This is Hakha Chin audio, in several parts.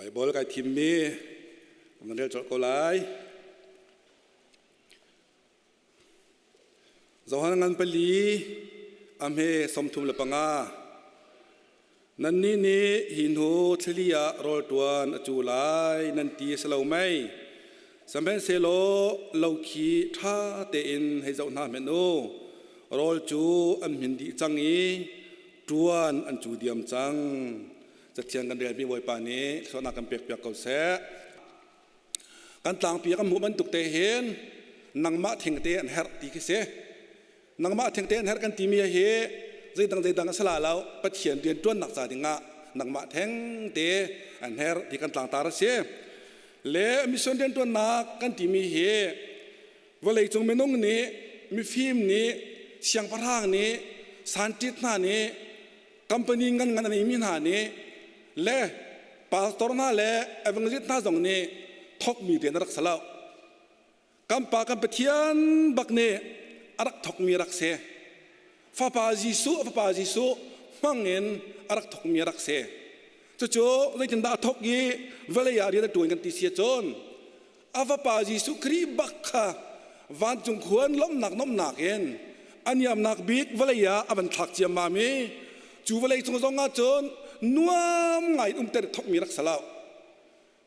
Baibal kai thimmi kan rel colh ko lai. Johan ngan pali a hme 35. Nannih nih hi hnu thlali ah rawl ṭuan a cu lai nan ti a si lo mei? Sihmanhsehlaw lo khi ṭha tein hei zoh hna hmanh u. Rawl cu an hmin dih cang i ṭuan an cu diam cang. Cathiang kan relmi Bawipa nih thluachuahnak kan pekpiak ko seh. Kan tlangpi kan hmuh bantuk te hin nangmah thingte an herh ti khi si. Nangmah thingte an herh kan timi hi zeidang zeidang a si la lo Pathian rian ṭuannak ca dingah nangmah thengte an herh ti kan tlangtar a si. Le mission rianṭuannak kan timi hi vawleicung minung nih mifim nih siangpahrang nih scientist hna nih company ngan ngan a neimi hna nih le pastor hna le evangelist hna zong nih thokmi rian a rak si lo. Kan pa kan Pathian bak nih a rak thokmi a rak si. Fapa Jesuh a fapa Jesuh hmang in a rak thokmi a rak si. Cucu zeitindah a thok i vawlei ah rian a ṭuan kan ti si ahcun a fapa Jesuh Khrih bak kha vancung khuan lawmhnak nomhnak in a niamnak bik vawlei ah a van thlak ciammam i cu vawlei cung zong ah cun nuam ngai in umter thokmi rak si lo.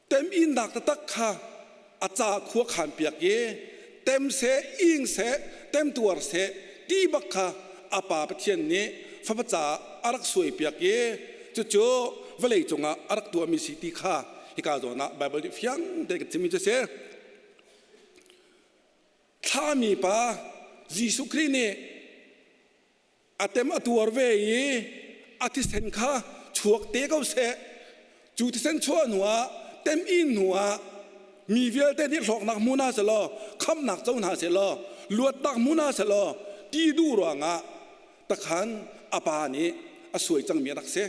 Temhinnak taktak kha a ca khua khan piak i tem seh, ing seh, temtuar seh ti bak kha a pa Pathian nih fapa caah a rak suai piak i cucu vawlei cungah a rak tuahmi si ti kha hika zawn ah Baibal nih fiang tein kan chimmi cu a si. Thlami pa Jesuh Khrih nih a tem a tuar ve i a thisen kha chuak te ko seh. Cu thisen chuah hnuah tem in hnuah mi vialte nih hlawknak hmu hna selaw khamnak co hna selaw luatnak hmu hna selaw ti duh ruangah takhan a pa nih a suai cangmi a rak si.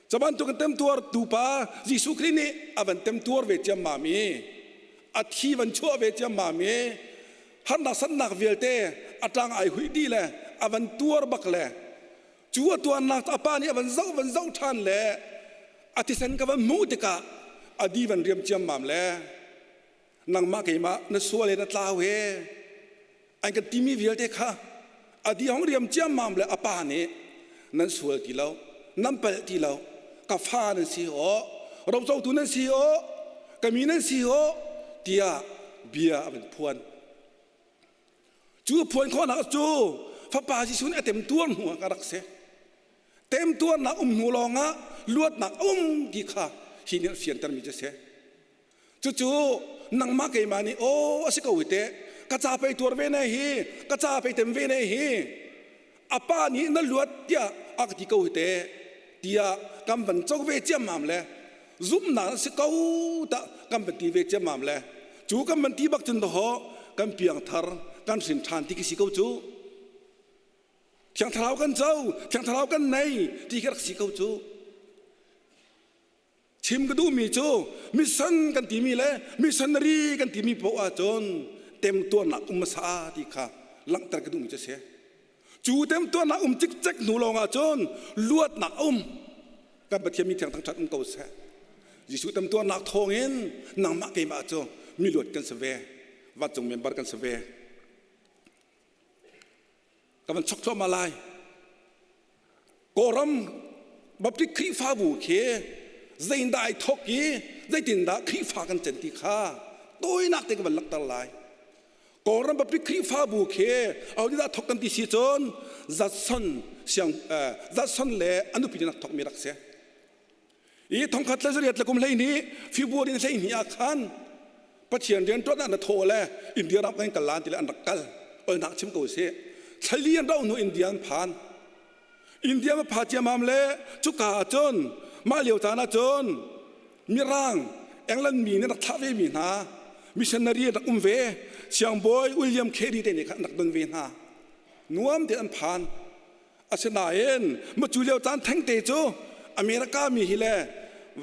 Cu bantuk in temtuar tupa Jesuh Khrih nih a van temtuar ve ciammam i a thi van chuah ve ciammam i harnak sannak vialte a ṭang ai huih dih le a van tuar bak le cu a tuarnak a pa nih a van zoh van zoh ṭhan le a thisen ka van hmuh tikah a di van riam ciammam le nangmah keimah na sual he na tlau he an kan timi vialte kha a di hong riam ciammam le a pa nih nan sual ti lo nan palh ti lo ka fa nan si aw rocotu nan si aw ka mi nan si aw tiah bia a van phuan cu phuan khawhnak cu fapa Jesuh nih a temtuar hnu ah ka rak si temtuarnak um hnu lawngah luatnak um ti kha hi nih a fiantermi cu a si Cucu nangmah keimah nih aw a si ko hi teh ka ca pei tuar ve ne hi ka ca pei tem ve ne hi a pa nih na luat tiah a ka ti ko hi teh tiah kan van co ve ciammam le zumhnak a si ko tah kan van ti ve ciammam le cu kan van ti bak cun dawh kan piangthar kan hrin ṭhan ti khi si ko cu Thiang Thlarau kan co Thiang Thlarau kan nei ti khi rak si ko cu Chim ka duhmi cu mission kan timi le missionary kan timi paoh ahcun temtuarnak um hmasa ti kha langhter ka duhmi cu a si. Cu temtuarnak um cikcek hnu lawng ahcun luatnak a um. Kan Pathian mi thiang thangṭhat um ko seh. Jesuh temtuarnak thawngin nangmah keimah cu miluat kan si ve. Vancung member kan si ve. Ka van chok thluahmah lai. Kawlram Baptist Khrihfabu khi zeindah ai thawk i zeitindah Khrihfa kan cen ti kha tawinak te ka van langhter lai. Kawlram Baptist Khrihfabu khi aho dah thawk kan ti si cun Judson siang Judson le a nupi nih thawkmi rak si. I thongkhat le zariat le kum 12 February ni 12 ah khan Pathian rianṭuan ah na thawh le India ram kan kal lan ti le an rak kal. Olnak chim ko sih. Thlali an rauh hnu India an phan. India va pha ciamam le cuka ah cun mah lio caan ah cun Mirang England mi nih rak thlah ve mi hna missionary an rak um ve siangbawi William Carey te nih khan an rak don ve hna nuam te an phan asinain ma cu lio caan thengte cu America mi hi le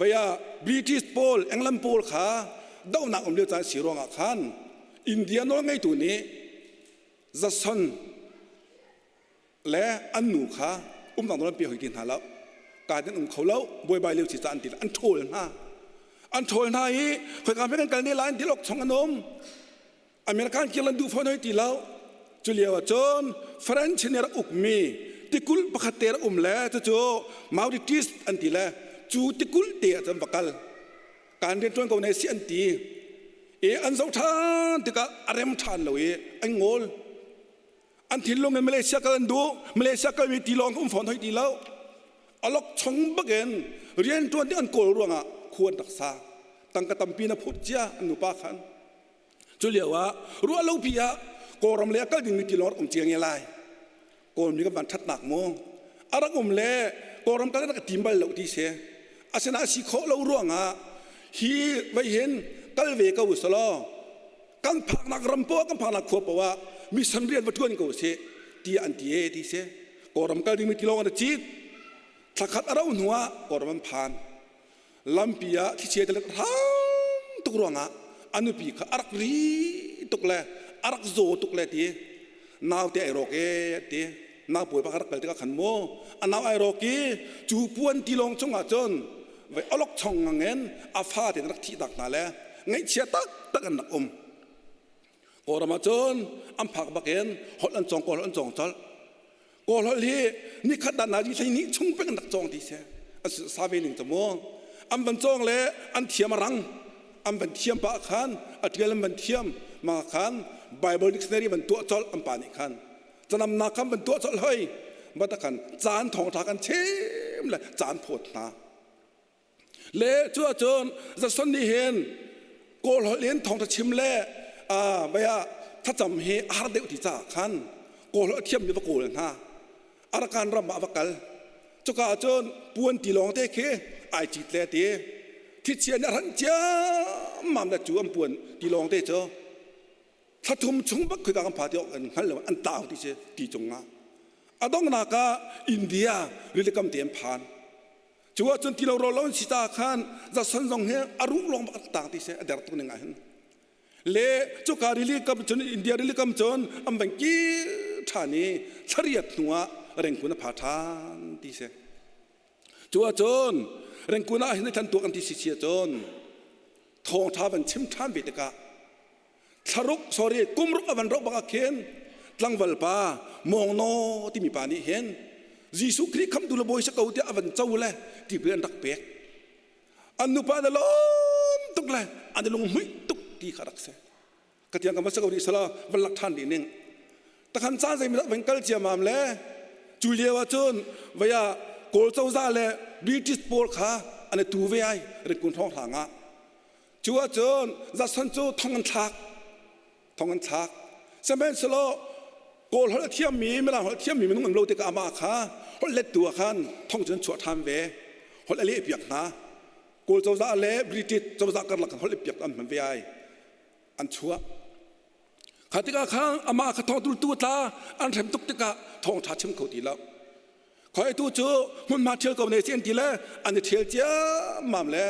vei ah British pawl England pawl kha dohnak um lio caan si ruangah khan India nawl ngeitu nih Jason le an nu kha umnak nawl an pe hoi ti hna lo. Ka in um kho lo, buaibai lio ci ca an ti an ṭhawl hna. An ṭhawl hna i khoika hme kan kal ne lai an ti lok chung an um. American kir lan duh fawn hoi ti lo. Cu lio ah cun French nih rak ukmi tikulh pakhat te rak um le cucu Mauritius an ti le cu tikulh te ah cun va kal. Kan rianṭuan ko ne si an ti. I an zoh ṭhan tikah a rem ṭhan lo i an ngawl. An thinlung in Malaysia kal an duh. Malaysia kalmi tilawng um fawn hoi ti lo. Alok chung bakin rianṭuan ding an kawl ruangah khua an rak sa. Tangka tampi na phut cia an nupa khan. Cu lio ah ruah lo pi ah Kawlram le a kal dingmi tilawng rak um cia nge lai. Kawlmi kan van ṭhatnak mu. A rak um le Kawlram kal rak tim bal lo ti si. Asinain a si khawh lo ruangah hi vei hin kal ve ko usalaw kan phaknak ram poah kan phaknak khua poah ah mission rian va ṭuan ko usih tiah an ti e ti si. Kawlram kal dingmi tilawng an i cit. Thlakhat a rauh hnu ah Kawlram an phan. Lampi ah thlichia tilet hrang tuk ruangah a nupi kha a rak ri tuk le a rak zaw tuk le ti naute ai rawk e ti nau pawi pa rak kal tikah khan mu a nau ai rawk i cu puan tilawng chungah cun vai olok chong ngang in a fa te rak thih tak hna le ngaihchia tak tak an rak um. Kawlram ah cun an phak bakin holh an cawng, Kawl holh an cawng colh. Kawl holh hi nikhat dan nazi hlei nih chung peng an rak cawng ti si. An sa ve ning cu mu. An van cawng le an thiam a rang. An van thiam pah khan a ṭial an van thiam ma khan Bible dictionary van tuah colh an pa nih khan. Canamnak khan van tuah colh hoi. Bata khan caan thawngṭha kan chim le caan phawt hna. Le cu ahcun Jason nih hin Kawl holh in thawngṭha chim le vei ah thlacam hi a har deuh ti caah khan Kawl holh a thiammi va kawl hna. Arakan ram ah a va kal. Cuka ahcun puan ti lawng te khi ai cit le ti. Thichia nih a hranh ciammam le cu an puan ti lawng te cu thla thum chung bak khoi ka kan pha ti awk an hngal lo an tau ti si ti cungah. A donghnak ah India rilikam te an phan. Cu ahcun ti lo rawl lo an si ta khan Jason zong hi a ruh lawng bak a tang ti si a der tuk ning ah hin. Le cuka rili kam cun India rili kam cun an van kir ṭhan i thlariat hnu ah Rengkun a pha ṭhan ti si. Cu ahcun Rengkun ah hin than tuak an ti si si ahcun thawngṭha van chim ṭhan ve tikah thlaruk sorry kumruk a van roh bak ah khin tlangval pa mawngnaw timi pa nih hin Jesuh Khrih khamtu le bawi si ko tiah a van co le tipil an rak pek. An nupa na lawm tuk le an i lunghmuih tuk ti kha rak si. Ka tiang ka va si ko rih sala van lak ṭhan dih ning. Takhan caan zei van kal ciamam le cu lio ah cun vaya Kawl cozah le British pawl kha an i tu ve ai ritkun hrawng hrang ah. Cu ahcun Jason cu thong an thlak. Thong an thlak. Sihmanhsehlaw Kawl holh a thiammi, Mirang holh a thiammi minung an lo tikah amah kha holh lettu ah khan thong cu an chuah ṭhan ve. Holh a lehpiak hna. Kawl cozah le British cozah karlak khan holh piak an hman ve ai. An chuah. Kha tikah khan amah kha thongtultu a tla an hrem tuk tikah thawngṭha chim kho ti lo. Khoi tu cu hmunhma ṭhial ko ne si an ti le an i ṭhial ciammam le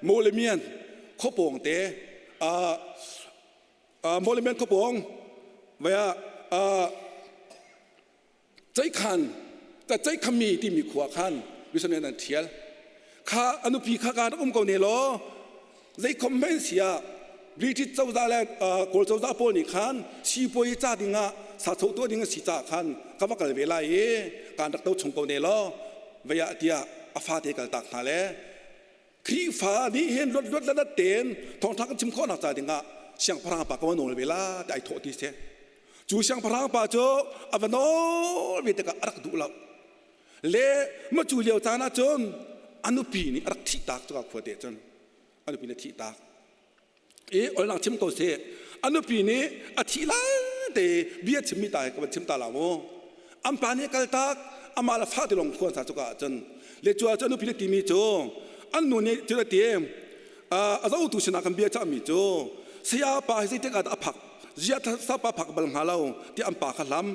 Mawlemian khuapawng te Mawlemian khuapawng vaya Ceikhan Ceikhami timi khua khan missionary an ṭhial. Kha a nupi kha ka rak um ko ne law zeikhom hmanh si ah British cozah le Kawl cozah pawl nih khan sipuai ca dingah sachoh tuah ding a si caah khan ka va kal ve lai i kaan rak to chung ko ne law vei ah tiah a fate kal tak hna le Khrihfa nih hin luat luat le tein thawngṭha kan chim khawhnak ca dingah siangpahrang pa ka va nawl ve la ti ai thawh ti si. Cu siangpahrang pa cu a va nawl ve tikah a rak duh lo. Le ma cu lio caan ah cun a nupi nih a rak thih tak cuka khua te cun a nupi nih a thih tak. I olnak chim ko seh a nupi nih a thih lai te bia chimmi ta ka van chim ta la mu. An pa nih kal tak amah le fa te lawng khua sa cuka ah cun le cu ah cun a nupi nih timi cu an nu nih cun a ti a zotu sinah kan bia cahmi cu saya pa hi zeitik ah dah a phak ziah sapa phak bal hnga lo tiah an pa kha hlam.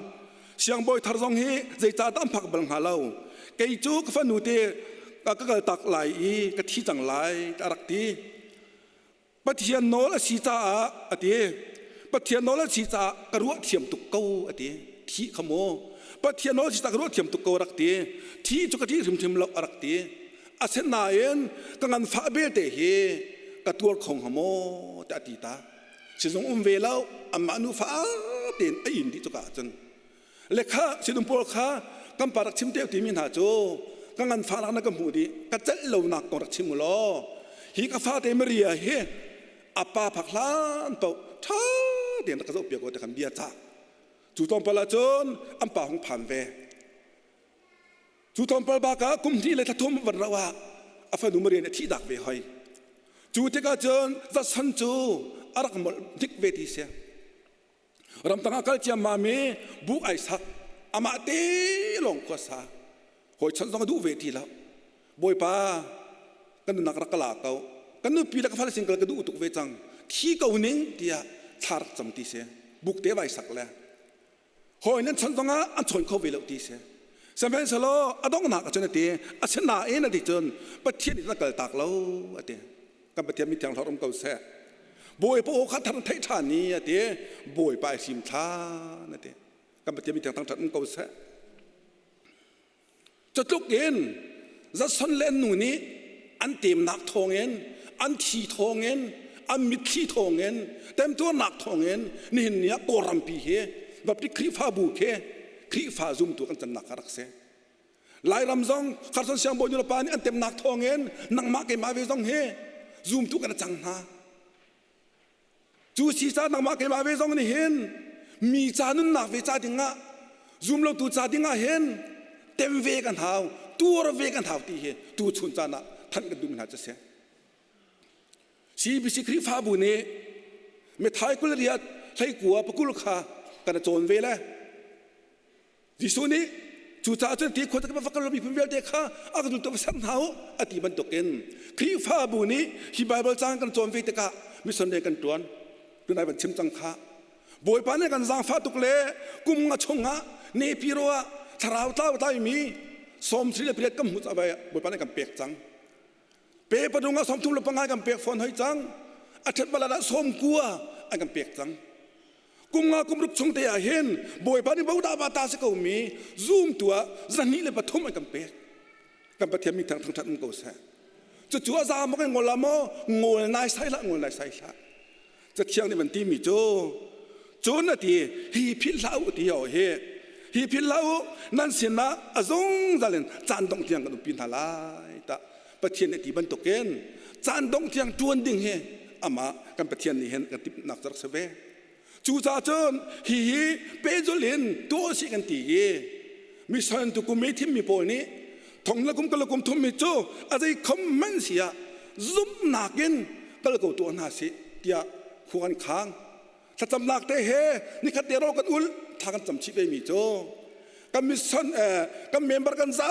Siangbawi thar zong hi zeicahdah an phak bal hnga lo. Kei cu ka fanu te ka kal tak lai i ka thi cang lai a rak ti. Pathian nawl a si caah a ti. Pathian nawl a si caah ka ruah thiam tuk ko a ti. Thih kha maw? Pathian nawl a si caah ka ruah thiam tuk ko a rak ti. Thih cu ka ṭih hrimhrim lo a rak ti. Asinain ka nganfah belte hi ka tuar kho hnga maw tiah a ti ta. Sizung um ve lo, amah nufa tein a in dih cuka ahcun. Le kha sinum pawl kha kan pa rak chim te timi hna cu ka nganfahnak na ka hmuh dih, ka celh lonak kong rak chim u law hi ka fate Maria hi a pa phak hlan paoh ṭha tein rak ka zohpiak u ti khan bia cah. Cu tlawmpal ahcun an pa hung phan ve. Cu tlawmpal bak ah kum hnih le thla thum van rauh ah a fanu Maria nih a thih dak ve hoi. Cu tikah cun Judson cu a rak molh dik ve ti si. Ramtang ah kal ciammam i buk ai sak amah te lawng khua sa. Hawi chawnh zong a duh ve ti lo. Bawipa kan nunnak rak ka la ko. Kan nupi le ka fale sin kal ka duh tuk ve cang. Thi ko ning tiah thla rak cam ti si. Buk te vai sak le hawi nan chawnh zongah an chawn kho ve lo ti si sihmanhsehlaw a donghnak ahcun a ti asinain a ti cun Pathian nih na kal tak lo a ti kan Pathian mi thiang hlorh um ko seh Bawipa aw kha thar theih ṭhan ni a ti Bawipa ai hrim ṭhan a ti kan Pathian mi thiang thangṭhat um ko seh Cutluk in Judson le an nu nih an temnak thawngin, an thi thawngin, an mitthli thawngin, temtuarnak thawngin nihin ni ah Kawlrampi hi Baptist Khrihfabu khi Khrihfa zumtu kan cannak kha rak si. Lairam zong Carson Siangbawi nulepa nih an temnak thawngin nangmah keimah ve zong hi zumtu kan cang hna. Cu si ca nangmah keimah ve zong nih hin mi ca nunnak ve ca dingah zumlotu ca dingah hin tem ve kan hau tuar ve kan hau ti hi tu chun caan ah thanh kan duh hna cu si. CBC Khrihfabu nih mithai kul riat hlei kua pakul kha kan cawn ve le Jesuh nih cucaah cun ti khua va kal miphun vialte kha a ka zultu va ser hna u a ti bantukin Khrihfabu nih hi Baibal caang kan cawn ve tikah mission rian kan ṭuan tunai van chim cang kha Bawipa nih kan zaangfah tuk le kum nga chungah Nepiro ah thlarau tlau tlaimi 38 kan hmuh Bawipa nih kan pek cang pe padung ah 35 kan pek fawn hoi cang a ṭhat balat ah 90 an kan pek cang Kum nga kum ruk chung te ah hin Bawipa nih bodah ba ta si ko mi zumtu ah 203 an kan pek. Kan Pathian mi thang thangṭhat um ko seh. Cucu a za maw ngol la maw ngol nai sai hlah ngol nai sai hlah. Cathiang nih van ti mi cu cun a ti hi philh hlah u ti ho hi hi philh hlah u nan sinah a zungzal in caan dongh tiang kan umpi hna lai tah Pathian nih ti bantukin caan dongh tiang ṭuan ding hi amah kan Pathian nih hin kan timhnak cu rak si ve. Cucaah cun hihi pehzulh in tuah usih kan ti i mission tu kum i thimmi pawl nih thong le kum kal le kum thum mi cu a zei khom hmanh si ah zumhnak in kal ko tuah hna sih tiah khua kan khang. Thlacamnak te he nikhat te ro kan ul thla kan cam chih ve mi cu kan mission kan member kan za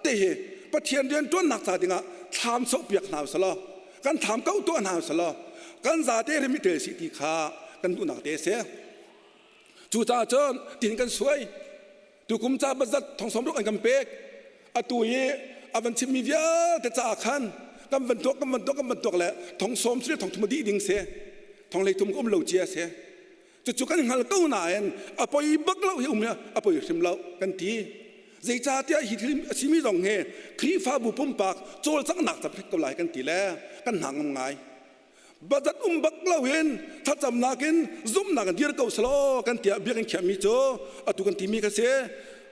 te hi Pathian rian ṭuannak ca dingah thlam soh piak hna usalaw kan thlam ko tuah hna usalaw kan za te rim i tel si ti kha kan duhnak te a si. Cucaah cun tin kan suai tukum ca bazat thong sawm ruk an kan pek atu hi a van chimmi vialte caah khan kan van tuak kan van tuak kan van tuak le thong sawm si thong thum dih ding si thong hlei thum ka um lo cia si cucu kan hngal ko nain a poi bak lo hi um a poi hrim lo kan ti zeicahtiah hi thil a simi zong hi Khrihfabu pumpak cawlcanghnak ca ko lai kan ti le kan hna ngam ngai Bazat um bak loin thlacamnak in zumhnak in dir ko selaw kan tiah biakinn khiahmi cu atu kan timi kha si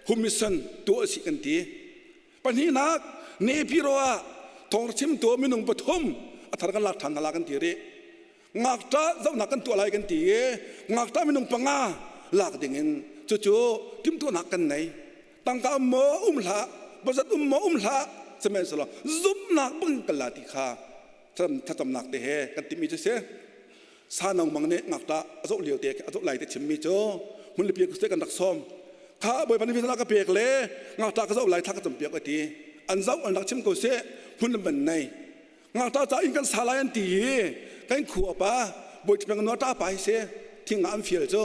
humission tuah a si kan ti. Pahnihnak Nepiro ah thawng chimtu minung pathum a thar kan lak ṭhan hna la kan ti rih. Ngakṭah zohnak kan tuah lai kan ti i ngakṭah minung panga lak dingin cucu timhtuahnak kan nei. Tangka um maw um hlah, bazat um maw um hlah, sihmanhsehlaw zumhnak bang kan la ti kha thlacamnak te he kan timhmi cu si sanong mang nih ngakṭah a zoh lio te a zoh lai te chimmi cu hmun le piak kan rak sawm kha bawipa nih ka pek le ngakṭah ka zoh lai thla ka campiak a ti an zoh an rak chim ko seh hmun le ban nei ngakṭah ca in kan sa lai an ti i kan khua pa bawi ṭhpeng nuah ṭa pa hi si thing ah an fial cu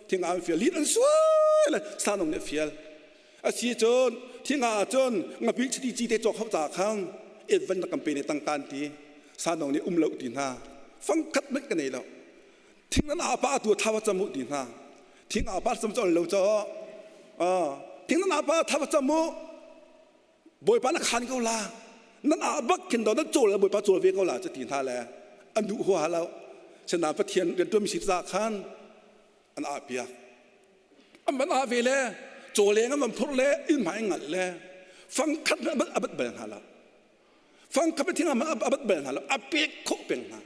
thing ah an fial lit an suai le sanong nih a fial A si cun thinga ah cun ngapih chiti ci te cawk hau ca khan et van na kan pe ne tangka an ti sanong nih um lo ti hna fangkhat hmanh ka nei lo thing nan apa tu thawa cham u ti hna thing apa cham chon lo cho thing nan apa thawa cham u bawipa na khan ko la nan a bak khin do nan chawl bawipa chawl ve ko la chu ti hna le. An duh huaha lo. Sinain Pathian rianṭuanmi si caah khan an ah piak. An van ah ve le cawleng an van phurh le inn hmai ngalh le fangkhat a bat bal hna lo. Fangkhat thing a bat bal hna lo. A pek khawh peng hna.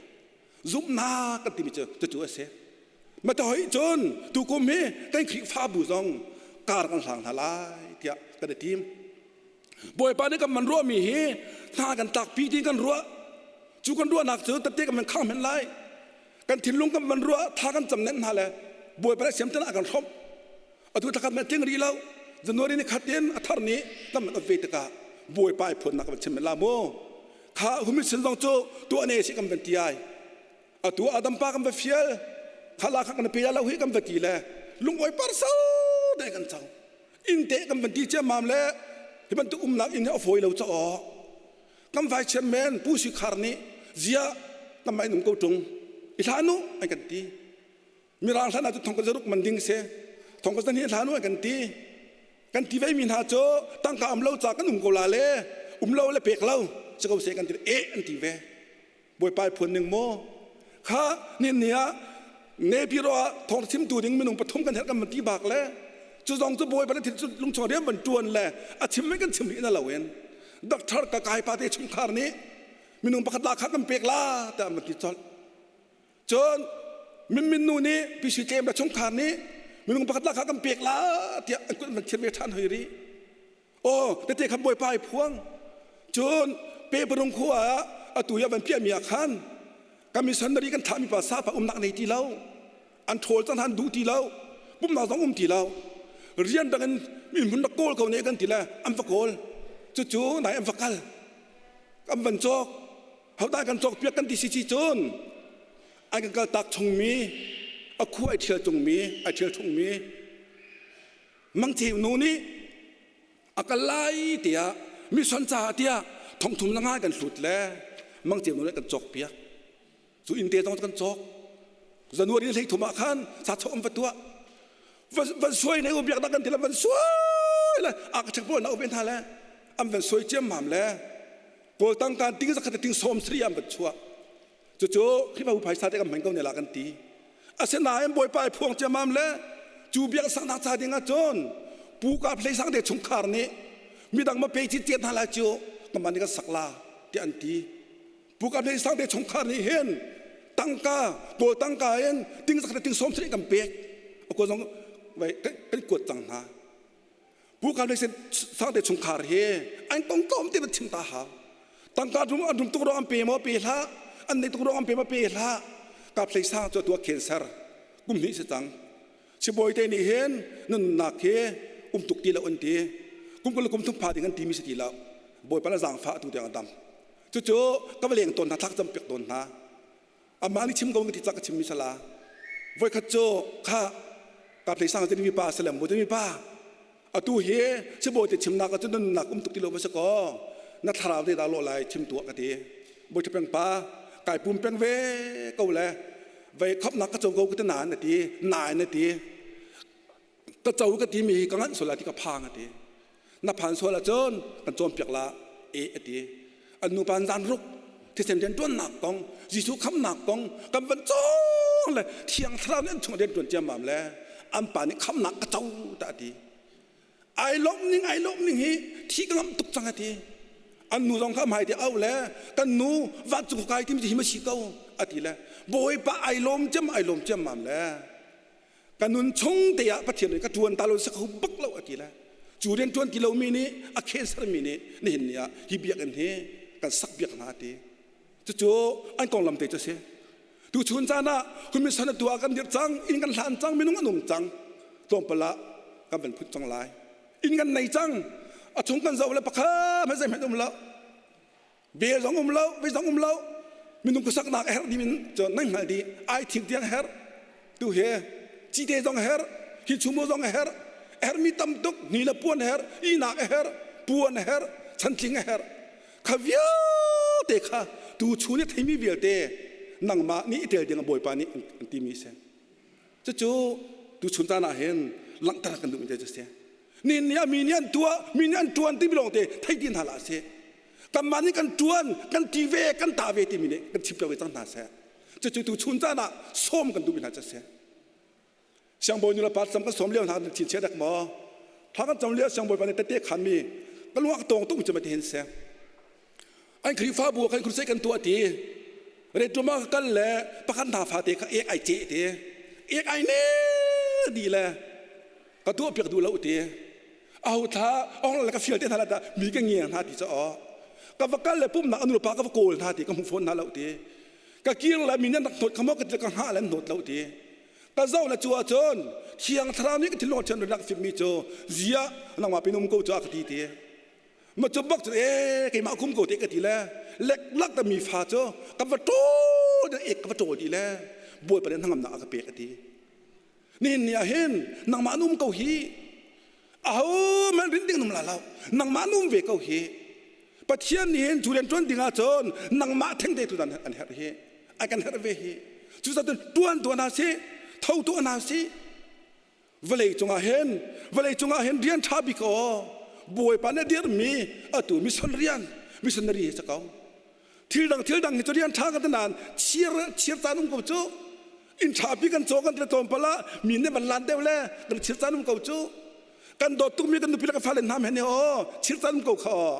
Zumhnak kan timi cu cucu a si. Mata hoi cun tukum hi kan Khrihfabu zong kar kan hlang hna lai tiah kan i tim. Bawipa nih kan man ruahmi hi hna kan tlakpi ti kan ruah. Cu kan ruahnak cu tette kan man khang men lai. Kan thinlung kan man ruah tha kan cam nen hna le Bawipa nih siam a kan hrawmh. Atu thlakhat man tling rih lo. January ni khat in a thar nih kan man ve tikah Bawipa i phuannak kan chim men la mu. Kha humisin zong cu tuah ne si kan van ti ai. Atu Adam pa kan va fial. Kha la kha kan pe lo hi kan va ti le lungawi par so dai kan cang. Inn te kan van ti ciammam le hi bantuk umnak inn hi a fawi lo caw. Kan vai chairman Pu Si Khar nih zia kan mai nung ko tung. I hlan u an kan ti. Mirang hlan ah cu thong ka zaruk man ding si. Thong ka zan hi hlan u an kan ti. Kan ti ve mi hna cu tangka um lo ca kan um ko la le um lo le pek lo si ko se kan ti e an ti ve. Bawipa phun ning maw kha ni ni ah Nepiro ah thawng chimtu ding minung pathum kan herh kan van ti bak le cu zong cu Bawipa na thil lungchung rian van tuan le a chim in kan chim rih na lo in doctor ka kai pa te chungkhar nih minung pakhat la kha kan pek la tiah an van ti colh cun min min nu nih PC tlem le chungkhar nih minung pakhat la kha kan pek la tiah an kut an van thir ve ṭhan hoi rih Aw tete kha Bawipa i phuang. Cun pe parung khua ah atu i a van piahmi ah khan kan missionary kan thahmi pa sapa umnak nei ti lo. An ṭhawl cang an duh ti lo. Pumnak zong um ti lo. Rian dang in hmun rak kawl ko ne kan ti le an va kawl. Cucu nai an va kal. Kan van cawk. Hodah kan cawk piak kan ti si ci cun an kan kal tak chungmi a khu ai ṭhial cungmi ai ṭhial chungmi Mangceu nu nih a kal lai tiah mission caah tiah thongthum la ngai kan hlut le mangceu nu nih kan cawk piak. Cu inn te zong kan cawk. January 13 ah khan sa chok an va tuah. Van suai ne u biaknak kan ti le van suai le a ka chek pawl na upen hna le an van suai ciammam le kawl tangka ting zakhat ting sawm sri an van chuah. Cucu Khrihfabu phaisa te kan hman ko ne la kan ti. Asinain Bawipa i phuang ciammam le cu biak saknak ca ding ah cun Pu Kap Hlei Sang te chungkhar nih midang ma pe cit ciat hna lai cu kanmah nih kan sak la tiah an ti. Pu Kap Hlei Sang te chungkhar nih hin tangka kawl tangka in ting zakhat ting sawm sarih kan pek. A kawl zong kan kuat cang hna. Pu Kap Hlei Sang te chungkhar hi an kong tlawm te chim ta hau. Tangka dum an dum tuk ro an pe maw pe hlah, an nei tuk ro an pe maw pe hlah. Kap Hlei Sang cu tua cancer kum hnih si cang. Sibawi te nih hin nunnak hi um tuk ti lo an ti. Kum kul kum thum pha ding an ti mi si ti lo. Bawipa na zaangfah tu tiang a dam. Cucu ka va leng tawn hna thlak cam piak tawn hna. Amah nih chim ko ti cak ka chim mi sala. Voikhat cu kha ka plei sang mi pa salem bu mi pa atu hi sibawi te chimnak ah cun nunnak um tuk ti lo va si kaw na thlarau te dah lawh lai chim tuah ka ti. Bawi peng pa kai pum peng ve ko le vei khopnak ka co ko ka ti nain na ti nain na ti ka co ka ti mi hi ka nganh sual ti ka phang a ti na phan sual ahcun kan cawnpiak la e a ti an nupa zan ruk thisen rianṭuannak kong Jesuh khamnak kong kan van cawng le thiang thlarau nih an chung rianṭuan ciammam le an pa nih khamnak ka co ta a ti ai lawmh ning ai lawmh ning hi thi ka ngamh tuk cang a ti an nu zong kha hmai te au le kan nu vancung kai timi hi ma si ko a ti le bawipa ai lawm ciam ai lawm ciammam le ka nun chung te ah Pathian nih ka ṭuan ta lo si kho bak lo a ti le cu rian ṭuan ti lomi nih a cancer mi nih nihin ni ah hi biakinn hi kan sak biak hna a ti cucu an konglam te cu a si tu chun caan ah commission atu ah kan dirh cang inn kan hlan cang minung an um cang tlawmpal ah kan van phut cang lai inn kan nei cang a chung kan zoh le pakhat hmanh zeihmanh um lo Bel zong um lo, vei zong um lo. Minung khuasaknak a herh ding in cun nan hngalh dih. Ai thing tiang a herh. Tu he cite zong a herh, hi chumu zong a herh. A herhmi tam tuk, ni le puan a herh, ihnak a herh, puan a herh, chantling a herh. Kha vialte kha tu chun i theimi vialte nangmah nih i tel ding a Bawipa nih an timi a si. Cucu tu chun caan ah hin langhter kan duhmi te cu a si. Ni nih mi nih an tuah, mi nih an ṭuan timi lawng te thei ti hna hlah sih. Kanmah nih kan ṭuan, kan ti ve, kan ta ve timi nih kan chim ve cang hna seh. Cucu tu chun caan ah sawm kan duhmi hna cu a si. Siangbawi nu le pa cam kan sawm lio hna thin chia dak maw? Thla kan cam lio siangbawi pa nih tete khanmi ka lung a tawng tuk cu ma ti hin si. An Khrihfabu ah khan crusade kan tuah ti. Retuma ka kal le pakhat hna fate kha ek ai ceh ti. Ek ai ne di le ka tuah piak duh lo ti. Aho thla ong le ka fial te hna la mi ka ngiang hna ti cha aw. Ka va kal le pumnak anu pa ka va kawl hna ti ka hmu fawn hna lo ti. Ka kir le mi nan rak hnawt kha maw ka ti ka hngah le an hnawt lo ti. Ka zoh le cu ahcun thiang thlarau nih ka thinlung ah thian rak fimmi cu zia nangmah pin um ko cu a ka ti ti. Ma cu bak cu ee keimah kum ko te ka ti le lek lak ta mi fa cu ka va ṭawl ek ka va ṭawl ti le Bawipa nih hnangamnak a ka pek a ti. Nihin ni ah hin nangmah an um ko hi aho hmanh rinh ding um la lo nangmah an um ve ko hi Pathian nih hin cu rian ṭuan ding ahcun nangmah thengte tu an herh hi a kan herh ve hi cucaah cun ṭuan tuah hna sih tho tuah hna sih vawlei cungah hin vawlei cungah hin rian ṭha bik aw Bawipa nih a dirhmi atu mission rian missionary hi si ko thil dang thil dang hi cu rian ṭha kan ti nain chir chir caan um ko cu inn ṭha pi kan caw kan ti tlawmpal ah mi nih van lan deuh le kan chir caan um ko cu kan dawt tukmi kan nupi le kan fale hna men aw chir caan um ko kha aw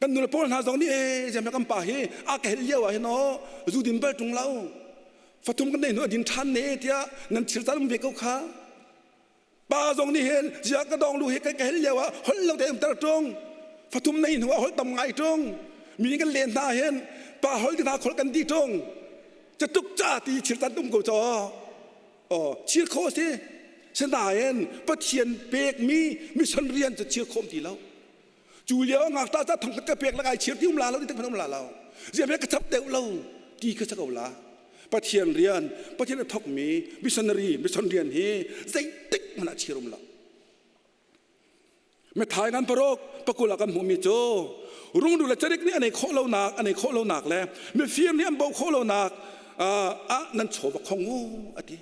kan nule pawl hna zong nih e ziam kan pa hi a ka hel lio ah hin aw zu din bal ṭung lo fathum kan nei hnu a din ṭhan ne tiah nan chir caan um ve ko kha Pa zong nih hin ziah ka dong lu hi ka hel lio ah holh lo te um ter ṭung fathum nei hnu ah holh tam ngai ṭung mi kan len hna hin pa holh ti hna khol kan di ṭung catuk ca ti chir tan tum ko caw oh chir kho si sinain Pathian pekmi mission rian cu chir khom ti lo Cu lio ah ngakṭah ca thongkhat ka pek lakai chir ti um la lo ti tak um la lo. Ziah ka chap deuh lo ti kha sa ko la. Pathian rian, Pathian a thokmi missionary, mission rian hi zeitik hmanh ah chir um lo. Methai ngan paruk pakul ah kan hmuhmi cu rungru le carik nih an ei khawh lonak an ei khawh lonak le mifir nih an bo khawh lonak ah nan chaw va khong u ati.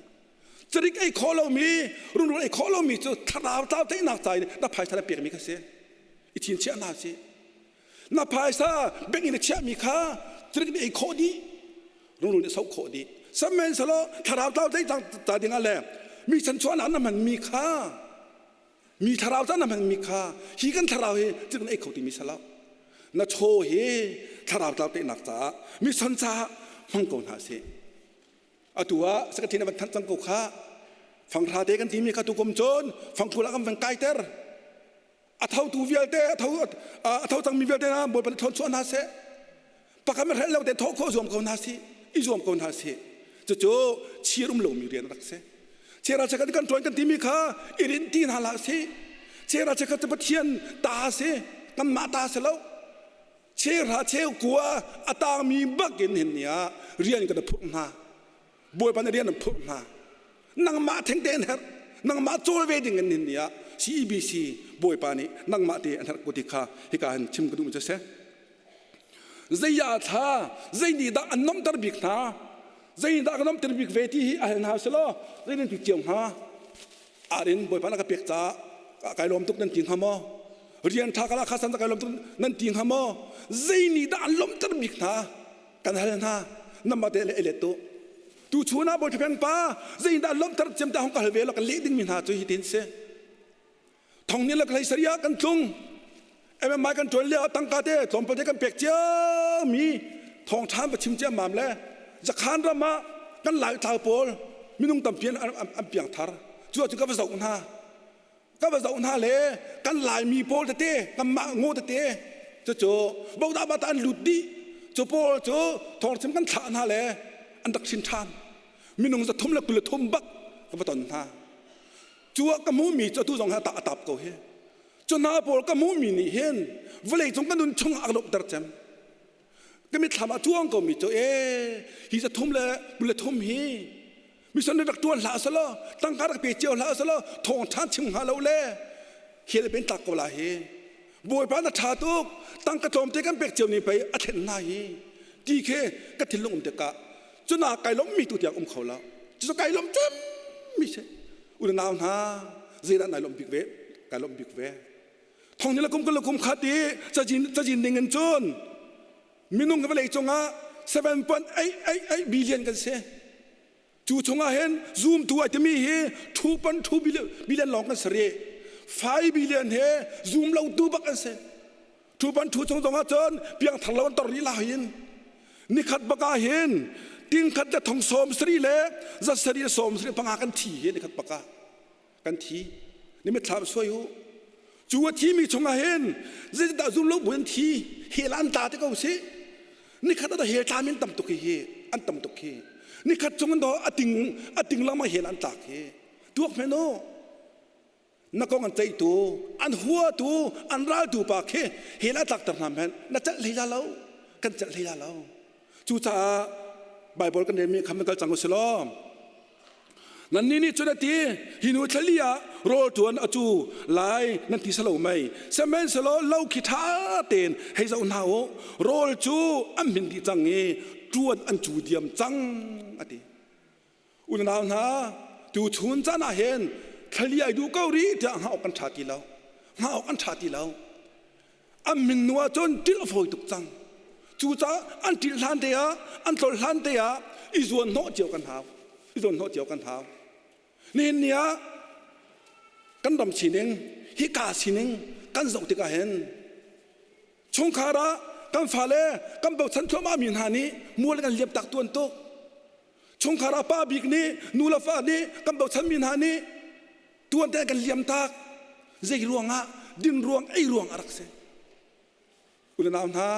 Carik ei khawh lomi, rungrul ei khawh lomi cu thlarau tlau theihnak ca in na phaisa na pekmi kha si. I chinchiah hna si. Na phaisa bank in na chiahmi kha carik nih ei khawh dih, rungrul nih soh khawh dih. Sihmanhsehlaw thlarau tlau theih ca dingah le mi chanchuahnak na hmanmi kha mi thlarau ca na hmanmi kha hi kan thlarau hi carik nih ei kho timi si lo. Na chaw hi thlarau tlau tehnak caah mission caah hmang ko hna sih. Atu ah secretary na van thanh cang ko kha. Fanghra te kan timi kha tukum cun fangkhul ah kan van kaiter. A thotu vialte a tho a tho cangmi vialte hna Bawipa nih thawn chuah hna seh. Pakhat ma hrelh lo te thawh khawh zuam ko hna sih. I zuam ko hna sih. Cucu chir um lomi rian a rak si. Chera chekhat kan ṭuan kan timi kha i rinh ti hna hlah sih. Chera chekhat cu Pathian ta si, kanmah ta si lo. Cheuhra cheukua a tangmi bak in hin ni ah rian kan phurh hna. Bawipa nih rian an phurh hna. Nangmah thengte an herh. Nangmah cawl ve ding in hin ni ah CEBC Bawipa nih nangmah te an herh ko ti kha hika hin chim ka duh mi cu si. Zei ah thla zei nih dah an nomter bik hna? Zei nih dah ka nomter bik ve ti hi a hal hna selaw zei nan ti cio hnga? Arin Bawipa na ka pek caah kai lawm tuk nan ti hnga maw? Rian ṭha ka la kha san kai lawm tuk nan ti hnga maw? Zei nih dah an lawmhter bik hna? Kan hal hna. Namah te le elet tu. Tu chun ah Bawi Ṭhapeng pa zei dah lawmhter cem ta hong ka hal ve lo kan leh dingmi hna cu hi tin si. Thong ni le hlei saria kan tlung. MMI kan ṭuan lio tangka te tlawmpal te kan pek ciami thawngṭha va chim ciammam le Zakhan ram ah kan lai tlau pawl minung tampi an piang thar cu cu ka va zoh hna ka va zoh hna le kan laimi pawl tete kanmah ngo tete cucu bodah bata an lut dih cu pawl cu thawngchim kan thlah hna le an rak hrin ṭhan minung 300 le 23 bak ka va ton hna cu ah ka hmuhmi cu atu zong hi a tap ko hi Cu hna pawl ka hmuhmi nih hin vawleicung ka nun chung ah a ka lawmhter cem. Ka mitthlam ah cuang komi cu ee hi 300 le 23 hi mission rak ṭuan hlah selaw tangka rak pe cio hlah selaw thawngṭha chim hnga lo le hel ben tlak ko la hi. Bawipa na ṭha tuk tangka tlawmte kan pek cio ni pei a thlen hna hi ti khi ka thinlung um tikah cuna kai lawmhmi tu tiang um kho lo. Cucu kai lawm cem mi si. Unau hna zeidah nai lawmh bik ve? Kai lawmh bik ve. Thong ni le kum kul le kum khat i cazin cazin ning in cun minung vawlei cungah 7.888 billion kan si. Cu chungah hin zumtu ai timi hi 2.2 billion lawng kan si rih. 5 billion he zum lo tu bak an si. 2.2 chung zong ah cun piangthar lo an tor rih la hin. Nikhat bak ah hin tingkhat le thong sawm sari le za sari le sawm sari panga kan thi hi nikhat bak ah kan thi. Ni mitthlam suai u. Cu a thimi chungah hin zeidah zum lo bu in thi hel an tla te ko si. Nikhat ah hel tla min tam tuk hi an tam tuk hi. Nikhat chung in do ating ating lama hel an tlak hi. Tuak men u. Na kong an ceihtu, an huatu, an raltu pa khi hel a tlakter hna men na celh hlei la lo. Kan celh hlei la lo. Cucaah Bible kan relmi kham kal cang u si law. Nannih nih cun a ti, hi nu thlali ah rawl ṭuan a cu lai nan ti salo mei. Sihmanhsehlaw lo khi ṭha tein hei zoh hna u, rawl cu an hmin dih cang i ṭuan an cu diam cang, a ti. Unau hna, tuchun caan ah hin thlali ai duh ko rih tiah hngah awk kan ṭha ti lo. Hngah awk an ṭha ti lo. An min nu ah cun ṭilh a fawi tuk cang. Cucaah an ṭilh hlan te ah, an tlol hlan te ah i zuan hnawh cio kan hau. I zuan hnawh cio kan hau. Nihin ni ah kan ram sining, hika sining kan zoh tikah hin chungkhar ah kan fale kan bochan thluahmah mi hna nih mual kan liam tak tuan tuk. Chungkhar ah pa bik nih nu le fa nih kan bochan mi hna nih tuan te kan liam tak. Zei ruangah din ruang ei ruang a rak si. U le nau hna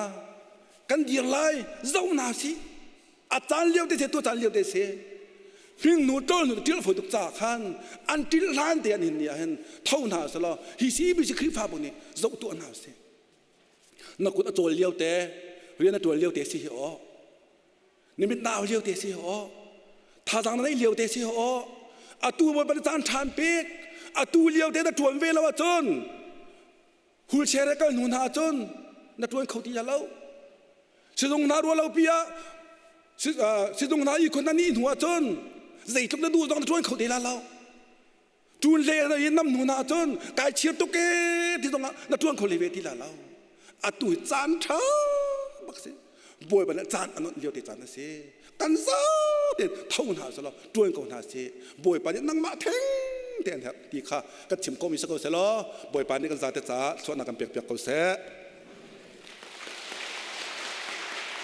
kan dir lai zo hna si a caan lio te se tu caan lio te se hming nu ṭol nu ṭil foi tuk ca khan an ṭil hlan te an hin ni ah hin tho hna selaw hi CBC Khrihfabu nih zoh tuah hna sih na kut a cawl lio te rian a ṭuan lio te si hi aw na mit nau lio te si hi aw thazang na neih lio te si hi aw atu bawipa na caan ṭhan pek atu lio te na ṭuan ve lo ahcun wheelchair he kal hnu hna ahcun na ṭuan kho ti lo sizung hna ruah lo pi ah sizung hna ihkhun na nih hnu ahcun zeitluk na duh zong na ṭuan kho te la lo ṭun le na in nam hnu hna ahcun kai chir tuk e ti zong ah na ṭuan kho le ve ti la lo atu hi caan ṭha bak si Bawipa nih caan a nonh lio te caan a si kan zatein tho hna selaw ṭuan ko hna sih Bawipa nih nangmah theng te an herh ti kha kan chim ko mi si ko selaw Bawipa nih kan zate caah thluahnak kan pek piak ko seh.